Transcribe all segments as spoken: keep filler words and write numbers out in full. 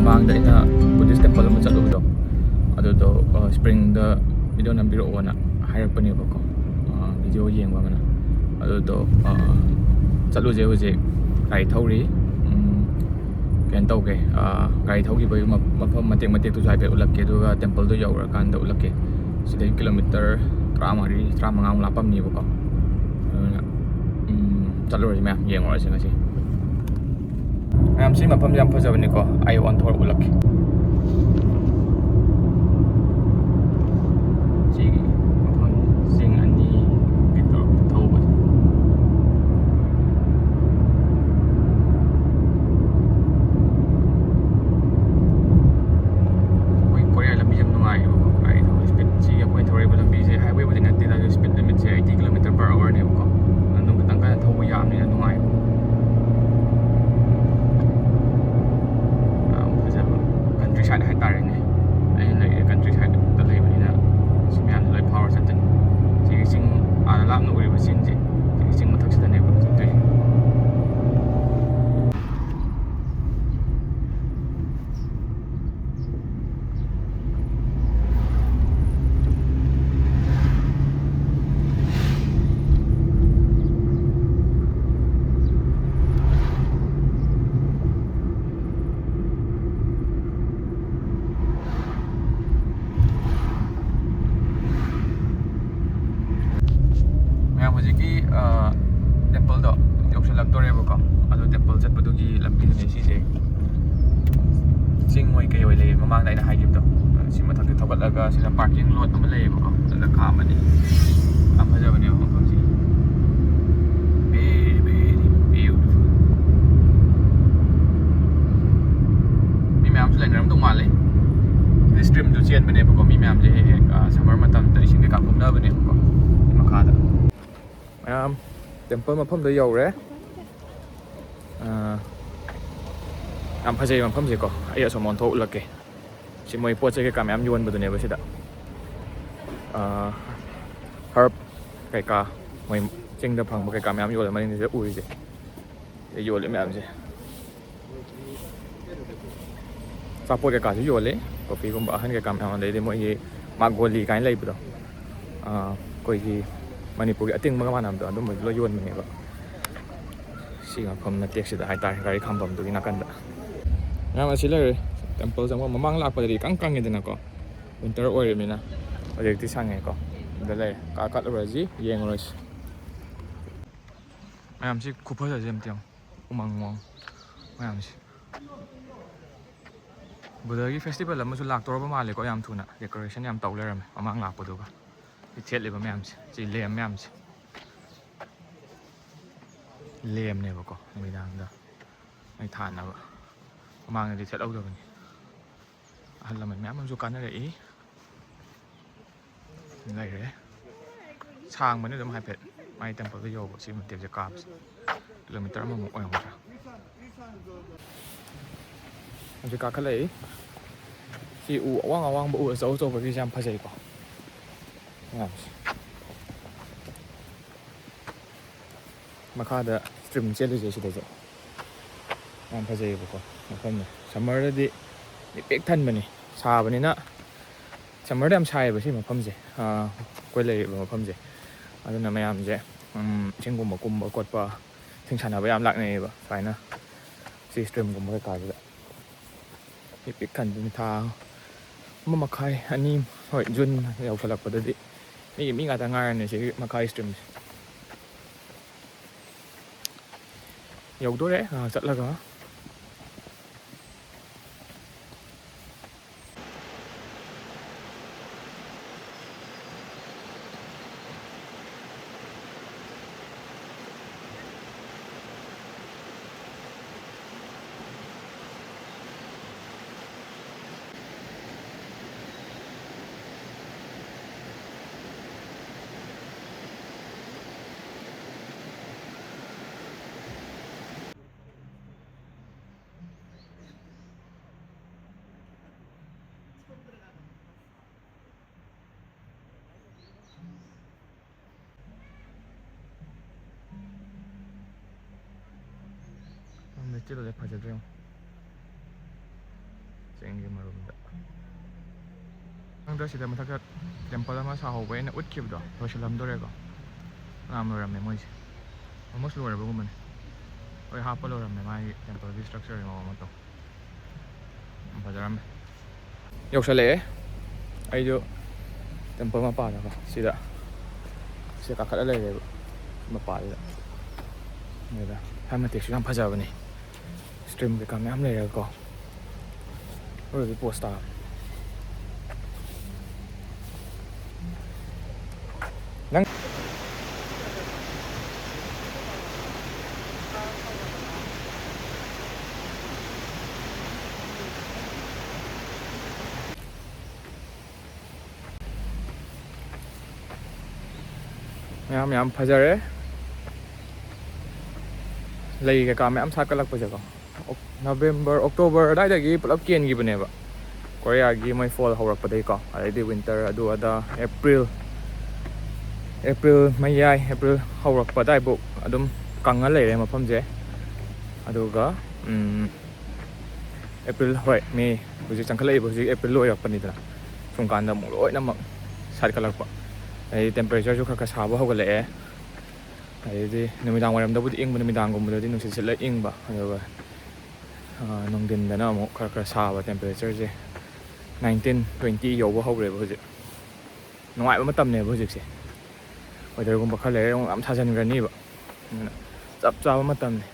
ꯃꯃꯥꯡꯗ ꯑꯩꯅ Buddhist temple ꯑꯃ ꯆꯠꯂꯨꯕꯗꯣ, ꯑꯗꯨꯗꯣ ꯁ꯭ꯄ꯭ꯔꯤꯡꯗ ꯚꯤꯗꯤꯑꯣ ꯅꯝꯕꯤꯔꯛꯑꯣꯅ ꯍꯥꯏꯔꯛꯄꯅꯦꯕꯀꯣ, ꯚꯤꯗꯤꯑꯣ ꯌꯦꯡꯕ ꯑꯃꯅ꯫ ꯑꯗꯨꯗꯣ ꯆꯠꯂꯨꯁꯦ꯫ ꯍꯧꯖꯤꯛ ꯒꯥꯔꯤ ꯊꯧꯔꯤ꯫ ꯀꯩꯅꯣ ꯇꯧꯒꯦ, ꯒꯥꯔꯤ ꯊꯧꯈꯤꯕꯒꯤ ꯃꯐꯝ ꯃꯇꯦꯛ ꯃꯇꯦꯛꯇꯨꯁꯨ ꯍꯥꯏꯐꯦꯠ ꯎꯠꯂꯛꯀꯦ, ꯑꯗꯨꯒ temple ꯗꯣ ꯌꯧꯔꯀꯥꯟꯗ ꯎꯠꯂꯛꯀꯦ꯫ ꯁꯤꯗꯒꯤ ꯀꯤꯂꯣꯃꯤꯇꯔ ꯇꯔꯥꯃꯔꯤ, ꯇꯔꯥꯃꯉꯥꯃꯨꯛ ꯂꯥꯞꯄꯝꯅꯤꯕꯀꯣ꯫ ꯑꯗꯨꯅ ꯆꯠꯂꯨꯔꯁꯤ ꯃꯌꯥꯝ, ꯌꯦꯡꯉꯨꯔꯁꯤ ꯉꯁꯤ꯫ ꯃꯌꯥꯝ, ꯁꯤ ꯃꯐꯝꯁꯦ ꯌꯥꯝ ꯐꯖꯕꯅꯤꯀꯣ꯫ ꯑꯩ ꯑꯣꯟꯊꯣꯔꯛ ꯎꯠꯂꯛꯀꯦ꯫ ꯁꯤꯒꯤ ꯃꯐꯝ ꯆꯤꯡ ꯑꯅꯤꯒꯤ ꯇꯧꯔꯛꯇ ꯊꯧꯕꯁꯦ꯫ ꯑꯩꯈꯣꯏ ꯀꯣꯔꯤꯌꯥ ꯂꯝꯕꯤꯁꯦ ꯌꯥꯝ ꯅꯨꯡꯉꯥꯏꯌꯦꯕꯀꯣ꯫ ꯒꯥꯔꯤ ꯊꯧꯕ speed ꯁꯤ, ꯑꯩꯈꯣꯏ ꯊꯧꯔꯛꯏꯕ ꯂꯝꯕꯤꯁꯦ highway ꯕꯨꯗꯤ ꯅꯠꯇꯦ, ꯑꯗꯨ speed limit ꯁꯦ eighty kilometer per hour ꯅꯦꯕꯀꯣ꯫ ꯑꯗꯨꯝ ꯈꯤꯇꯪ ꯀꯟꯅ ꯊꯧꯕ ꯌꯥꯕꯅꯤꯅ ꯅꯨꯡꯉꯥꯏ꯫ ꯌꯥꯝ ꯐꯖꯕ country side ꯍꯥꯏꯇꯥꯔꯦꯅꯦ꯫ ꯑꯩꯅ ꯂꯩꯔꯤꯁꯦ country side ꯇ ꯂꯩꯕꯅꯤꯅ ꯁꯤ ꯃꯌꯥꯝꯁꯦ ꯂꯣꯏ ꯐꯥꯎꯔ ꯆꯠꯇꯣꯏꯅꯤ꯫ ꯁꯤꯒꯤ ꯆꯤꯡ, ꯑꯥꯗ ꯂꯥꯞꯅ ꯎꯔꯤꯕ ꯆꯤꯡꯁꯦ, ꯁꯤꯒꯤ ꯆꯤꯡ ꯃꯊꯛꯁꯤꯗꯅꯦꯕ ꯆꯠꯇꯣꯏꯁꯦ꯫ ꯃꯌꯥꯝ, ꯍꯧꯖꯤꯛꯀꯤ temple ꯗꯣ ꯌꯧꯁꯤꯜꯂꯛꯇꯣꯔꯦꯕꯀꯣ꯫ ꯑꯗꯣ temple ꯆꯠꯄꯗꯨꯒꯤ ꯂꯝꯕꯤꯗꯨꯅꯦ ꯁꯤꯁꯦ꯫ ꯆꯤꯡ ꯑꯣꯏ ꯀꯩ ꯑꯣꯏ ꯂꯩꯌꯦ ꯃꯃꯥꯡꯗ ꯑꯩꯅ ꯍꯥꯏꯈꯤꯕꯗꯣ꯫ ꯁꯤ ꯃꯊꯛꯇ ꯊꯧꯒꯠꯂꯒ ꯁꯤꯗ parking lot ꯑꯃ ꯂꯩꯌꯦꯕꯀꯣ, ꯑꯗꯨꯗ ꯈꯥꯝꯃꯅꯤ꯫ ꯌꯥꯝ ꯐꯖꯕꯅꯦꯕ ꯃꯐꯝꯁꯦ꯫ Very, very beautiful. ꯃꯤ ꯃꯌꯥꯝꯁꯨ ꯂꯩꯅꯔꯝꯗꯧ ꯃꯥꯜꯂꯦ꯫ ꯁꯤꯗ stream ꯁꯨ ꯆꯦꯟꯕꯅꯦꯕꯀꯣ, ꯃꯤ ꯃꯌꯥꯝꯁꯦ ꯍꯦꯛ ꯍꯦꯛ summer ꯃꯇꯝꯗ ꯏꯁꯤꯡ ꯀꯩꯀꯥ ꯀꯨꯝꯅꯕꯅꯦꯕꯀꯣ ꯃꯈꯥꯗ꯫ ꯃꯌꯥꯝ, temple ꯃꯐꯝꯗ ꯌꯧꯔꯦ꯫ ꯑꯥ, ꯌꯥꯝ ꯐꯖꯩ ꯃꯐꯝꯁꯦꯀꯣ꯫ ꯑꯩ ꯑꯁꯣꯝ ꯑꯣꯟꯊꯣꯛ ꯎꯠꯂꯛꯀꯦ꯫ ꯁꯤ ꯃꯣꯏ ꯄꯣꯠ ꯆꯩ ꯀꯩꯀꯥ ꯃꯌꯥꯝ ꯌꯣꯟꯕꯗꯨꯅꯦꯕ ꯁꯤꯗ꯫ ꯑꯥ, herb ꯀꯩꯀꯥ, ꯃꯣꯏ ꯆꯤꯡꯗ ꯐꯪꯕ ꯀꯩꯀꯥ ꯃꯌꯥꯝ ꯌꯣꯜꯂꯦ ꯃꯅꯤꯡꯁꯤꯗ ꯎꯔꯤꯁꯦ꯫ ꯁꯤꯗ ꯌꯣꯜꯂꯤ ꯃꯌꯥꯝꯁꯦ꯫ ꯑꯆꯥꯄꯣꯠ ꯀꯩꯀꯥꯁꯨ ꯌꯣꯜꯂꯦ꯫ ꯀꯣꯐꯤꯒꯨꯝꯕ ꯑꯍꯟ ꯀꯩꯀꯥ ꯃꯌꯥꯝ, ꯑꯗꯩꯗꯤ ꯃꯣꯏꯒꯤ ꯃꯥꯒꯣꯂꯤ ꯀꯥꯏꯅ ꯂꯩꯕꯗꯣ, ꯑꯩꯈꯣꯏꯒꯤ ꯃꯅꯤꯄꯨꯔꯒꯤ ꯑꯇꯤꯡꯕꯒ ꯃꯥꯟꯅꯕꯗꯣ, ꯑꯗꯨꯝꯕꯁꯨ ꯂꯣꯏ ꯌꯣꯟꯕꯅꯦꯕ꯫ ꯁꯤ ꯃꯐꯝ ꯃꯇꯦꯛꯁꯤꯗ ꯍꯥꯏꯇꯥꯔꯦ, ꯒꯥꯔꯤ ꯈꯥꯝꯐꯝꯗꯨꯒꯤ ꯅꯥꯀꯟꯗ꯫ ꯃꯌꯥꯝ ꯑꯁꯤ ꯂꯩꯔꯦ꯫ ꯇꯦꯝꯄꯜ ꯆꯪꯐꯝ꯫ ꯃꯃꯥꯡ ꯂꯥꯛꯄꯗꯗꯤ ꯏꯀꯪ ꯀꯪꯉꯤꯗꯅꯀꯣ, ꯋꯤꯟꯇꯔ ꯑꯣꯏꯔꯤꯕꯅꯤꯅ꯫ ꯍꯧꯖꯤꯛꯇꯤ ꯁꯪꯉꯦꯀꯣ꯫ ꯑꯗ ꯂꯩꯔꯦ꯫ ꯀꯥꯈꯠꯂꯨꯔꯁꯤ, ꯌꯦꯡꯉꯨꯔꯁꯤ꯫ ꯃꯌꯥꯝꯁꯤ ꯈꯨꯐꯖꯁꯦ ꯑꯝꯇ ꯌꯦꯡꯉꯨ꯫ ꯎꯃꯪ ꯋꯥꯃꯪ ꯃꯌꯥꯝꯁꯦ꯫ ꯕꯨꯙꯒꯤ ꯐꯦꯁꯇꯤꯚꯦꯜ ꯑꯃꯁꯨ ꯂꯥꯛꯇꯧꯔꯕ ꯃꯥꯜꯂꯦꯀꯣ꯫ ꯌꯥꯝ ꯊꯨꯅ ꯗꯦꯀꯣꯔꯦꯁꯟ ꯌꯥꯝ ꯇꯧ ꯂꯩꯔꯝꯃꯦ ꯃꯃꯥꯡ ꯂꯥꯛꯄꯗꯨꯒ꯫ ꯁꯤ ꯊꯦꯠꯂꯤꯕ ꯃꯌꯥꯝꯁꯦ, ꯁꯤ ꯂꯦꯝ ꯃꯌꯥꯝꯁꯦ, ꯂꯦꯝꯅꯦꯕꯀꯣ, ꯅꯨꯃꯤꯗꯥꯡꯗ ꯃꯩ ꯊꯥꯅꯕ꯫ ꯃꯃꯥꯡꯗꯗꯤ ꯊꯦꯠꯍꯧꯗꯕꯅꯤ꯫ ꯑꯍꯜ ꯂꯃꯟ ꯃꯌꯥꯝ ꯑꯃꯁꯨ ꯀꯥꯟꯅꯔꯛꯏ꯫ ꯂꯩꯔꯦ꯫ ꯁꯥꯡꯕꯅꯤ ꯑꯗꯨꯝ ꯍꯥꯏꯐꯦꯠ ꯃꯥꯏ ꯇꯦꯝꯄꯜꯗ ꯌꯧꯕ ꯁꯤ ꯃꯇꯦꯛꯁꯦ ꯀꯥꯕꯁꯦ꯫ ꯀꯤꯂꯣꯃꯤꯇꯔ ꯑꯃꯃꯨꯛ ꯑꯣꯏꯔꯝꯒꯗ꯭ꯔꯥ꯫ ꯍꯧꯖꯤꯛ ꯀꯥꯈꯠꯂꯛꯏ꯫ ꯁꯤ ꯎ ꯑꯋꯥꯡ ꯑꯋꯥꯡꯕ, ꯎ ꯑꯆꯧ ꯑꯆꯧꯕꯒꯤꯁꯦ ꯌꯥꯝ ꯐꯖꯩꯀꯣ ꯃꯌꯥꯝꯁꯦ꯫ ꯃꯈꯥꯗ ꯁ꯭ꯇ꯭ꯔꯤꯝ ꯆꯦꯜꯂꯤꯁꯦ ꯁꯤꯗꯁꯨ ꯌꯥꯝ ꯐꯖꯩꯌꯦꯕꯀꯣ ꯃꯐꯝꯗꯣ꯫ ꯁꯝꯃꯔꯗꯗꯤ ꯃꯤ ꯄꯤꯛ ꯊꯟꯕꯅꯤ, ꯁꯥꯕꯅꯤꯅ꯫ ꯁꯝꯃꯔꯗ ꯌꯥꯝ ꯁꯥꯏꯌꯦꯕ ꯁꯤ ꯃꯐꯝꯁꯦ꯫ ꯑꯩꯈꯣꯏ ꯂꯩꯔꯤꯕ ꯃꯐꯝꯁꯦ꯫ ꯑꯗꯨꯅ ꯃꯌꯥꯝꯁꯦ, ꯎꯝ, ꯏꯁꯤꯡꯒꯨꯝꯕ ꯀꯨꯝꯕ ꯈꯣꯠꯄ, ꯏꯁꯤꯡ ꯁꯥꯟꯅꯕ ꯌꯥꯝ ꯂꯥꯛꯅꯩꯌꯦꯕ ꯁꯨꯃꯥꯏꯅ ꯁꯤ ꯁ꯭ꯇ꯭ꯔꯤꯝꯒꯨꯝꯕ ꯀꯩꯀꯥꯁꯤꯗ꯫ ꯃꯤ ꯄꯤꯛ ꯊꯟꯗꯣꯏꯅꯤ꯫ ꯊꯥ ꯑꯃ ꯃꯈꯥꯏ, ꯑꯅꯤ, ꯍꯣꯏ, ꯖꯨꯟ ꯌꯧꯁꯜꯂꯛꯄꯗꯗꯤ ꯃꯤꯒꯤ ꯃꯤ ꯉꯥꯛꯇ ꯉꯥꯏꯔꯅꯤ ꯁꯤꯒꯤ ꯃꯈꯥꯒꯤ ꯁ꯭ꯇ꯭ꯔꯤꯝꯁꯦ꯫ ꯌꯧꯗꯣꯔꯦ ꯉꯥꯏꯍꯥꯛ ꯆꯠꯂꯒ꯫ ꯂꯩꯆꯤꯜꯁꯦ ꯐꯖꯗ꯭ꯔꯣ ꯌꯦꯡꯉꯣ꯫ ꯁꯤ ꯆꯦꯡꯒꯤ ꯃꯔꯨꯝꯗ꯫ ꯈꯪꯗ꯭ꯔ ꯁꯤꯗ ꯃꯊꯛꯇ temple ꯑꯃ ꯁꯥꯍꯧꯕ ꯑꯩꯅ ꯎꯠꯈꯤꯕꯗꯣ ꯂꯣꯏꯁꯤꯜꯂꯝꯗꯣꯔꯦꯀꯣ꯫ ꯐꯅꯌꯥꯝ ꯂꯣꯏꯔꯝꯃꯦ ꯃꯣꯏꯁꯦ꯫ Almost ꯂꯣꯏꯔꯕꯒꯨꯝꯕꯅꯦ꯫ ꯍꯣꯏ, ꯍꯥꯞꯄ ꯂꯣꯏꯔꯝꯃꯦ ꯃꯥꯒꯤ templeꯒꯤ structureꯒꯤ ꯃꯑꯣꯡ ꯃꯇꯧ꯫ ꯌꯥꯝ ꯐꯖꯔꯝꯃꯦ꯫ ꯌꯧꯁꯜꯂꯛꯑꯦ꯫ ꯑꯩꯁꯨ temple ꯃꯄꯥꯗꯀꯣ ꯁꯤꯗ ꯁꯤꯗ ꯀꯥꯈꯠꯂ ꯂꯩꯔꯦꯕ ꯃꯄꯥꯗꯨꯗ꯫ ꯑꯗꯨꯗ ꯍꯥꯏ ꯃꯇꯦꯛꯁꯨ ꯌꯥꯝ ꯐꯖꯕꯅꯦ꯫ Stream ꯀꯩꯀꯥ ꯃꯌꯥꯝ ꯂꯩꯔꯒꯀꯣ꯫ ꯑꯔꯣꯏꯕ pose ꯇꯥꯕ꯫ ꯅꯪ ꯃꯌꯥꯝ ꯌꯥꯝ ꯐꯖꯔꯦ꯫ ꯂꯩ ꯀꯩꯀꯥ ꯃꯌꯥꯝ ꯁꯥꯠꯀꯠꯂꯛꯄꯁꯦꯀꯣ꯫ ꯑꯣꯛ-, November, October ꯑꯗꯥꯏꯗꯒꯤ ꯄꯨꯂꯞ ꯀꯦꯟꯈꯤꯕꯅꯦꯕ꯫ ꯀꯣꯔꯤꯌꯥꯒꯤ ꯃꯣꯏ fall ꯍꯧꯔꯛꯄꯗꯒꯤꯀꯣ꯫ ꯑꯗꯩꯗꯤ winter ꯑꯗꯨ ꯑꯗꯥ April, April ꯃꯌꯥꯏ, April ꯍꯧꯔꯛꯄ ꯑꯗꯥꯏꯕꯨꯛ ꯑꯗꯨꯝ ꯀꯪꯉ ꯂꯩꯔꯦ ꯃꯐꯝꯁꯦ꯫ ꯑꯗꯨꯒ, ꯎꯝ, April, ꯍꯣꯏ, May ꯍꯧꯖꯤꯛ ꯆꯪꯈꯠꯂꯛꯏꯕ, ꯍꯧꯖꯤꯛ April ꯂꯣꯏꯔꯛꯄꯅꯤꯗꯅ, ꯁꯨꯝ ꯀꯥꯟꯗ ꯑꯃꯨꯛ ꯂꯣꯏꯅꯃꯛ ꯁꯥꯠꯀꯠꯂꯛꯄ꯫ ꯑꯗꯩ temperatureꯁꯨ ꯈꯔ ꯈꯔ ꯁꯥꯕ ꯍꯧꯒꯠꯂꯛꯑꯦ꯫ ꯑꯗꯩꯗꯤ ꯅꯨꯃꯤꯗꯥꯡ ꯋꯥꯏꯔꯝꯗꯕꯨꯗꯤ ꯏꯪꯕ, ꯅꯨꯃꯤꯗꯥꯡꯒꯨꯝꯕꯗꯗꯤ ꯅꯨꯡꯁꯤꯠ ꯁꯤꯠꯂ ꯏꯪꯕ, ꯑꯗꯨꯒ, ꯑ, ꯅꯨꯡꯊꯤꯟꯗꯅ ꯑꯃꯨꯛ ꯈꯔ ꯈꯔ ꯁꯥꯕ, temperatureꯁꯦ nineteen, twenty ꯌꯧꯕ ꯍꯧꯔꯦꯕ ꯍꯧꯖꯤꯛ꯫ ꯅꯨꯡꯉꯥꯏꯕ ꯃꯇꯝꯅꯦꯕ ꯍꯧꯖꯤꯛꯁꯦ꯫ Weatherꯒꯨꯝꯕ ꯈꯔ ꯂꯩꯔꯒ ꯑꯃꯨꯛ ꯌꯥꯝ ꯁꯥꯖꯟꯈ꯭ꯔꯅꯤꯕ꯫ ꯑꯗꯨꯅ ꯆꯞ ꯆꯥꯕ ꯃꯇꯝꯅꯤ꯫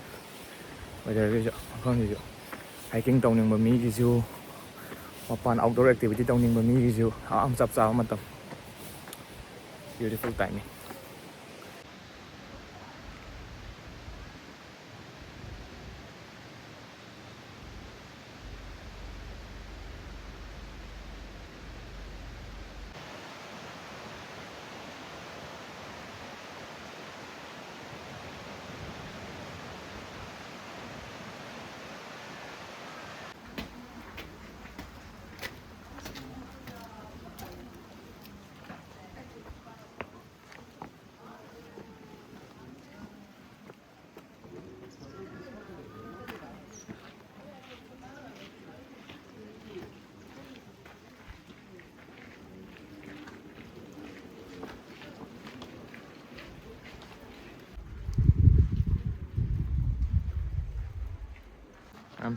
Weatherꯒꯤꯁꯨ, ꯃꯐꯝꯁꯤꯁꯨ hiking ꯇꯧꯅꯤꯡꯕ ꯃꯤꯒꯤꯁꯨ, ꯃꯄꯥꯟ outdoor activity ꯇꯧꯅꯤꯡꯕ ꯃꯤꯒꯤꯁꯨ ꯌꯥꯝ ꯆꯞ ꯆꯥꯕ ꯃꯇꯝ꯫ Beautiful timing꯫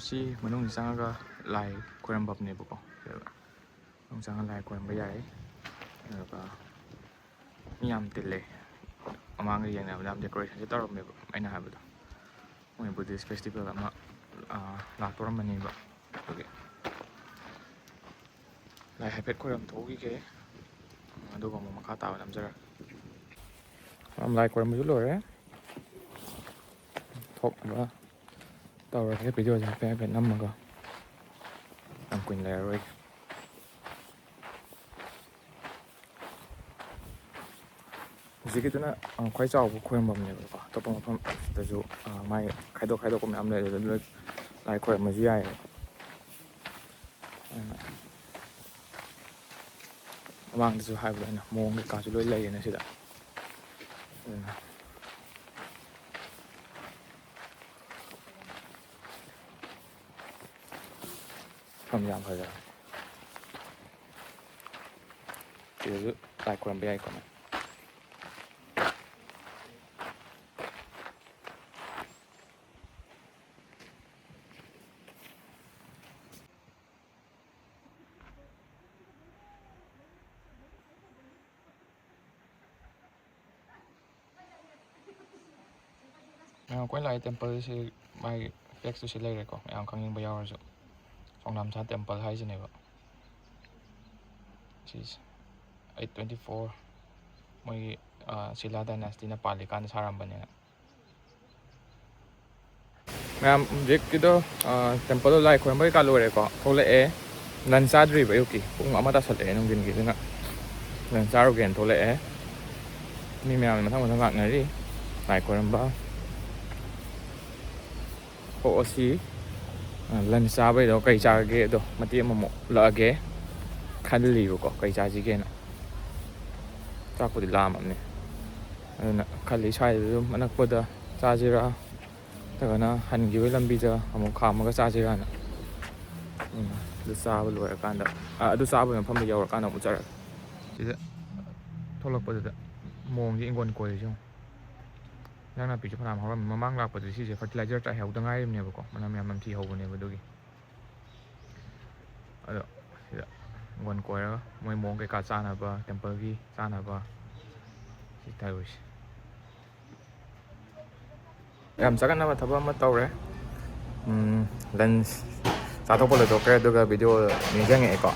ꯁꯤ ꯃꯅꯨꯡ ꯆꯪꯉꯒ ꯂꯥꯏ ꯈꯣꯏꯔꯝꯐꯝꯅꯦꯕꯀꯣ꯫ ꯃꯅꯨꯡ ꯆꯪꯉꯒ ꯂꯥꯏ ꯈꯣꯏꯔꯝꯕ ꯌꯥꯏ꯫ ꯑꯗꯨꯒ ꯃꯤ ꯌꯥꯝ ꯇꯤꯜꯂꯦ꯫ ꯃꯃꯥꯡꯒ ꯌꯦꯡꯅꯕꯗ ꯌꯥꯝ decorationꯁꯦ ꯇꯧꯔꯝꯃꯦꯕ, ꯑꯩꯅ ꯍꯥꯏꯕꯗꯣ꯫ ꯃꯣꯏ Buddhist festival ꯑꯃ, ꯑ, ꯂꯥꯛꯇꯣꯔꯝꯕꯅꯦꯕ꯫ ꯑꯗꯨꯒꯤ ꯂꯥꯏ ꯍꯥꯏꯐꯦꯠ ꯈꯣꯏꯔꯝ ꯊꯣꯛꯈꯤꯒꯦ꯫ ꯑꯗꯨꯒ ꯑꯃꯨꯛ ꯃꯈꯥ ꯇꯥꯕ ꯅꯝꯖꯔꯛꯑꯒꯦ꯫ ꯂꯥꯏ ꯈꯣꯏꯔꯝꯕꯁꯨ ꯂꯣꯏꯔꯦ꯫ ꯊꯣꯛꯅꯕ ꯇꯧꯔꯒꯦ꯫ Videoꯁꯦ ꯍꯥꯏꯐꯦꯠ ꯍꯥꯏꯐꯦꯠ ꯅꯝꯃꯒ ꯌꯥꯝ ꯀꯨꯏꯅ ꯂꯩꯔꯔꯣꯏꯒꯦ꯫ ꯍꯧꯖꯤꯛꯀꯤꯗꯨꯅ, ꯑ, ꯈ꯭ꯋꯥꯏ ꯆꯥꯎꯕ ꯈꯣꯏꯔꯝꯐꯝꯅꯦꯕꯀꯣ꯫ ꯑꯇꯣꯞꯄ ꯃꯐꯝꯗꯁꯨ, ꯑ, ꯃꯥꯏ ꯈꯥꯏꯗꯣꯛ ꯈꯥꯏꯗꯣꯛꯄ ꯃꯌꯥꯝ ꯂꯩ, ꯑꯗꯨꯗ ꯂꯣꯏ ꯂꯥꯏ ꯈꯣꯏꯔꯝꯕꯁꯨ ꯌꯥꯏꯌꯦꯕ꯫ ꯑꯗꯨꯅ ꯃꯃꯥꯡꯗꯁꯨ ꯍꯥꯏꯕꯗꯣ ꯑꯩꯅ, ꯃꯑꯣꯡ ꯀꯩꯀꯥꯁꯨ ꯂꯣꯏ ꯂꯩꯌꯦꯅ ꯁꯤꯗ꯫ ꯑꯗꯨꯅ ꯃꯐꯝ ꯌꯥꯝ ꯐꯖꯔꯦ꯫ ꯁꯤꯗꯁꯨ ꯂꯥꯏ ꯈꯣꯏꯔꯝꯕ ꯌꯥꯏꯀꯣ ꯅꯪ꯫ ꯃꯌꯥꯝ, ꯑꯩꯈꯣꯏ ꯂꯥꯛꯏ templeꯁꯤ ꯃꯥꯒꯤ factsꯇꯨ ꯁꯤ ꯂꯩꯔꯦꯀꯣ, ꯃꯌꯥꯝ ꯈꯪꯅꯤꯡꯕ ꯌꯥꯎꯔꯁꯨ꯫ ꯁꯣꯡꯅꯥꯝꯁꯥ temple ꯍꯥꯏꯁꯤꯅꯦꯕ ꯁꯤꯁꯦ꯫ Eight twenty four ꯃꯣꯏꯒꯤ, ꯑ, Silla dynastyꯅ ꯄꯥꯜꯂꯤꯀꯥꯟꯗ ꯁꯥꯔꯝꯕꯅꯦꯅ꯫ ꯃꯌꯥꯝ, ꯍꯧꯖꯤꯛꯀꯤꯗꯣ, ꯑ, templeꯗꯣ ꯂꯥꯏ ꯈꯣꯏꯔꯝꯕ ꯀꯩꯀꯥ ꯂꯣꯏꯔꯦꯀꯣ, ꯊꯣꯛꯂꯛꯑꯦ꯫ Lunch ꯆꯥꯗ꯭ꯔꯤꯕ ꯑꯌꯨꯛꯀꯤ, ꯄꯨꯡ ꯑꯃ ꯇꯥꯁꯜꯂꯛꯑꯦ ꯅꯨꯡꯊꯤꯟꯒꯤ, ꯑꯗꯨꯅ lunch ꯆꯥꯔꯨꯒꯦꯅ ꯊꯣꯛꯂꯛꯑꯦ꯫ ꯃꯤ ꯃꯌꯥꯝꯅ ꯃꯊꯪ ꯃꯊꯪ ꯂꯥꯛꯅꯔꯤ ꯂꯥꯏ ꯈꯣꯏꯔꯝꯕ꯫ ꯊꯣꯛꯑꯁꯤ꯫ ꯑ, lunch ꯆꯥꯕꯩꯗꯣ ꯀꯩ ꯆꯥꯔꯒꯦ ꯑꯗꯣ ꯃꯇꯦꯛ ꯑꯃꯃꯨꯛ ꯎꯠꯂꯛꯑꯒꯦ ꯈꯜꯂꯤꯕꯀꯣ, ꯀꯩ ꯆꯥꯁꯤꯒꯦꯅ꯫ ꯆꯥꯛꯄꯨꯗꯤ ꯂꯥꯝꯃꯕꯅꯦ꯫ ꯑꯗꯨꯅ ꯈꯜꯂꯤ ꯁ꯭ꯋꯥꯏꯗ ꯑꯗꯨꯝ ꯑꯅꯛꯄꯗ ꯆꯥꯁꯤꯔꯥ, ꯅꯠꯇ꯭ꯔꯒꯅ ꯍꯟꯈꯤꯕꯒꯤ ꯂꯝꯕꯤꯗ ꯑꯃꯨꯛ ꯈꯥꯝꯃꯒ ꯆꯥꯁꯤꯔꯥꯅ꯫ ꯎꯝ, ꯑꯗꯨ ꯆꯥꯕ ꯂꯣꯏꯔꯀꯥꯟꯗ, ꯑ, ꯑꯗꯨ ꯆꯥꯕꯒꯤ ꯃꯐꯝꯗ ꯌꯧꯔꯀꯥꯟꯗ ꯑꯃꯨꯛ ꯆꯠꯂꯒꯦ꯫ ꯁꯤꯗ ꯊꯣꯛꯂꯛꯄꯗꯨꯗ ꯃꯑꯣꯡꯁꯦ ꯏꯪꯒꯣꯟ ꯀꯣꯏꯔꯤꯁꯦ ꯌꯦꯡꯉꯨ꯫ ꯏꯟꯖꯥꯡ ꯅꯥꯄꯤꯁꯨ ꯐꯅꯌꯥꯝ ꯍꯧꯔꯝꯃꯤ꯫ ꯃꯃꯥꯡ ꯂꯥꯛꯄꯗꯗꯤ ꯁꯤꯁꯦ ꯐꯔꯇꯤꯂꯥꯏꯖꯔ ꯆꯥꯏꯍꯧꯗ ꯉꯥꯏꯔꯤꯕꯅꯦꯕꯀꯣ, ꯃꯅꯝ ꯌꯥꯝ ꯅꯝꯊꯤ ꯍꯧꯕꯅꯦꯕ꯫ ꯑꯗꯨꯒꯤ ꯑꯗꯣ ꯁꯤꯗ ꯍꯤꯡꯒꯣꯟ ꯀꯣꯏꯔꯒ ꯃꯣꯏ ꯃꯑꯣꯡ ꯀꯩꯀꯥ ꯆꯥꯅꯕ, ꯇꯦꯝꯄꯜꯒꯤ ꯆꯥꯅꯕ ꯁꯤ ꯇꯧꯔꯤꯁꯦ꯫ ꯌꯥꯝ ꯆꯒꯠꯅꯕ ꯊꯕꯛ ꯑꯃ ꯇꯧꯔꯦ꯫ ꯂꯟꯁ ꯆꯥꯊꯣꯛꯄ ꯂꯣꯏꯊꯣꯛꯈ꯭ꯔꯦ, ꯑꯗꯨꯒ ꯚꯤꯗꯤꯑꯣ ꯅꯤꯡꯁꯤꯡꯉꯛꯑꯦꯀꯣ꯫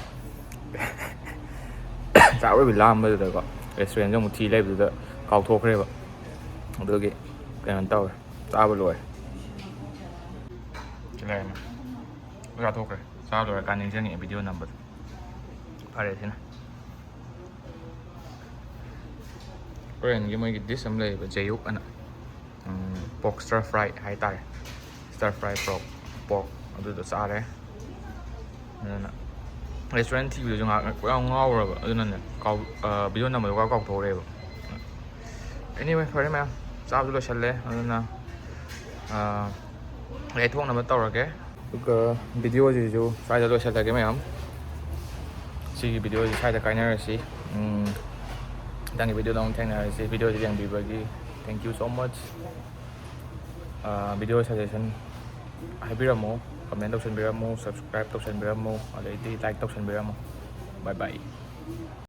ꯆꯥꯛ ꯂꯣꯏꯕ ꯂꯥꯝꯕꯗꯨꯗꯀꯣ, ꯔꯦꯁꯇꯨꯔꯦꯟꯁꯦ ꯑꯃꯨꯛ ꯊꯤ ꯂꯩꯕꯗꯨꯗ ꯀꯥꯎꯊꯣꯛꯈ꯭ꯔꯦꯕ꯫ ꯑꯗꯨꯒꯤ ꯀꯩꯅꯣ ꯇꯧꯔꯦ, ꯆꯥꯕ ꯂꯣꯏꯔꯦ꯫ ꯁꯤ ꯂꯩꯔꯝꯃꯦ꯫ ꯆꯥꯊꯣꯛꯈ꯭ꯔꯦ꯫ ꯆꯥ ꯂꯣꯏꯔꯀꯥꯟꯗ ꯅꯤꯡꯁꯤꯡꯉꯛꯑꯦ ꯚꯤꯗꯤꯑꯣ ꯅꯝꯕꯗꯣ꯫ ꯐꯔꯦ ꯁꯤꯅ꯫ ꯀꯣꯔꯤꯌꯟꯒꯤ ꯃꯣꯏꯒꯤ ꯗꯤꯁ ꯑꯃ ꯂꯩꯌꯦꯕ, ꯖꯦꯌꯨꯛ ꯑꯅ꯫ ꯄꯣꯛ ꯁ꯭ꯇꯔ ꯐ꯭ꯔꯥꯏ ꯍꯥꯏꯇꯥꯔꯦ꯫ ꯁ꯭ꯇꯔ ꯐ꯭ꯔꯥꯏ ꯄꯣꯛ, ꯄꯣꯛ ꯑꯗꯨꯗꯣ ꯆꯥꯔꯦ꯫ ꯑꯗꯨꯅ ꯔꯦꯁꯇꯨꯔꯦꯟ ꯊꯤꯕꯗꯁꯨ ꯉꯥꯏꯍꯥꯛ ꯄꯨꯔꯥ ꯉꯥꯎꯔꯕ꯫ ꯑꯗꯨꯅꯅꯦ ꯀꯥꯎ-, ꯑ, ꯚꯤꯗꯤꯑꯣ ꯅꯝꯕꯗꯣ ꯄꯨꯔꯥ ꯀꯥꯎꯊꯣꯛꯎꯔꯦꯕ꯫ Anyway, ꯐꯔꯦ ꯃꯌꯥꯝ, ꯆꯥꯕꯁꯨ ꯂꯣꯏꯁꯜꯂꯦ꯫ ꯑꯗꯨꯅ, ꯑ, ꯌꯩꯊꯣꯛꯅꯕ ꯇꯧꯔꯒꯦ꯫ ꯑꯗꯨꯒ ꯚꯤꯗꯤꯑꯣꯁꯤꯁꯨ ꯁ꯭ꯋꯥꯏꯗ ꯂꯣꯏꯁꯤꯜꯂꯒꯦ ꯃꯌꯥꯝ꯫ ꯁꯤꯒꯤ ꯚꯤꯗꯤꯑꯣꯁꯤ ꯁ꯭ꯋꯥꯏꯗ ꯀꯥꯏꯅꯔꯁꯤ꯫ ꯎꯝ, ꯃꯊꯪꯒꯤ ꯚꯤꯗꯤꯑꯣꯗ ꯑꯃꯨꯛ ꯊꯦꯡꯅꯔꯁꯤ꯫ ꯚꯤꯗꯤꯑꯣꯁꯤ ꯌꯦꯡꯕꯤꯕꯒꯤ thank you so much꯫ ꯑ, ꯚꯤꯗꯤꯑꯣ suggestion ꯍꯥꯏꯕꯤꯔꯝꯃꯣ, comment ꯇꯧꯁꯟꯕꯤꯔꯝꯃꯣ, subscribe ꯇꯧꯁꯟꯕꯤꯔꯝꯃꯣ, ꯑꯗꯩꯗꯤ like ꯇꯧꯁꯟꯕꯤꯔꯝꯃꯣ꯫ Bye bye꯫